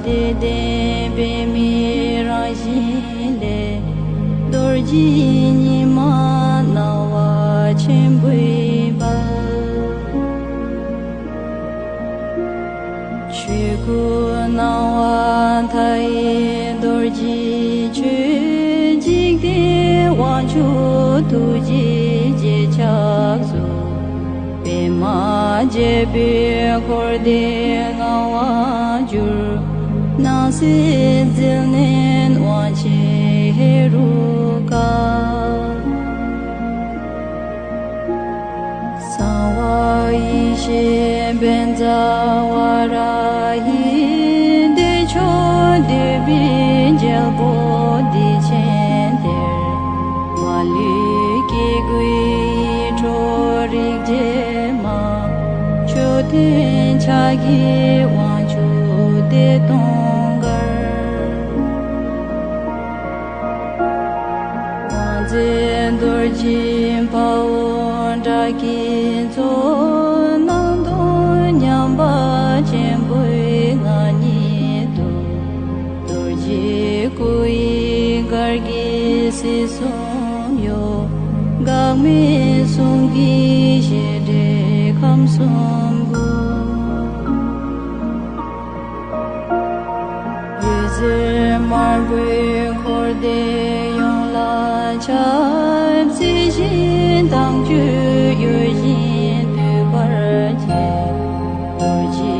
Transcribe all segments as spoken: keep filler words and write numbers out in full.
བདེ་ལྡན་པདྨའི་རང་བཞིན་ལས། རྡོ་རྗེ་ཉི་མ་སྣང་བ་ཆེན་པོའི་དཔལ། ཆོས་སྐུ་སྣང་བ་མཐའ་ཡས་རྡོ་རྗེ་ཆོས། འཇིག་རྟེན་དབང་ཕྱུག་ཐུགས་རྗེའི་རྗེས་ཆགས་སུ། པདྨ་རྒྱལ་པོའི་འཁོར་འདས་མངའ་དབང་བསྒྱུར། སྣང་སྲིད་འཛིན་གནས་དབང་ཆེན་ཧེ་རུ་ཀ། གསང་བ་ཡེ་ཤེས་བཛྲ་ཝཱ་ར་ཧི། བདེ་མཆོག་འདུས་པའི་རྒྱལ་པོ་བདེ་ཆེན་གཏེར། མ་ལུས་སྐྱེ་དགུའི་ཡིད་འཕྲོག་རིགས་བརྒྱད་མ། མཆོད་རྟེན་ཕྱག་གི་དབང་ཕྱུག་བདེ་སྟོང་མགར། དབང་མཛད་རྡོ་རྗེ་དཔའ་བོ་དགྲ་བགེགས་ཚོགས། སྣང་སྟོང་མཉམ་པ་ཆེན་པོའི་ངང་ཉིད་དུ། རྡོ་རྗེ་སྐུ་ཡི་གར་གྱིས་སྲིད་གསུམ་གཡོ། འགག་མེད་གསུང་གི་བཞད་སྒྲས་ཁམས་གསུམ་འགུགས། འོད་ཟེར་དམར་པོས་འཁོར་འདས་ཡོངས་ལ་ཁྱབ། གསལ་ཞིང་དྭངས་བཅུད་གཡོ་ཞིང་འདུས་པར་བྱེད། རྡོ་རྗེ་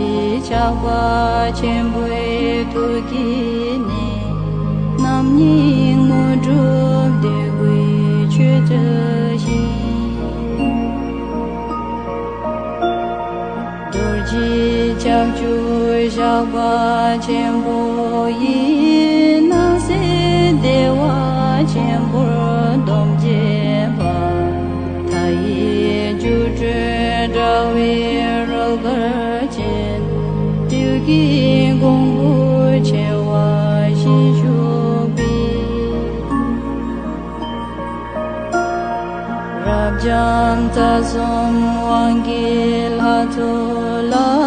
ཆགས་པ་ཆེན་པོའི་ཐུགས་ཀྱི་གནས། རྣམ་སྨིན་དངོས་གྲུབ་འདོད་དགུའི་ཆོས་སྩོལ་ཞིང་། རྡོ་རྗེ་ལྕགས་ཀྱུ་ཞགས་པ་ཆེན་པོ་ཡིས། སྣང་སྲིད་བདེ་བ་ཆེན་པོར་སྡོམ་བྱེད་པ། མཐའ་ཡས་སྒྱུ་འཕྲུལ་དྲ་བའི་རོལ་གར་ཅན། ཏིལ་གྱི་གོང་བུ་བྱེ་བ་བཞིན་བཞུགས་པའི། རབ་འབྱམས་རྩ་གསུམ་དབང་གི་ལྷ་ཚོགས་ལ།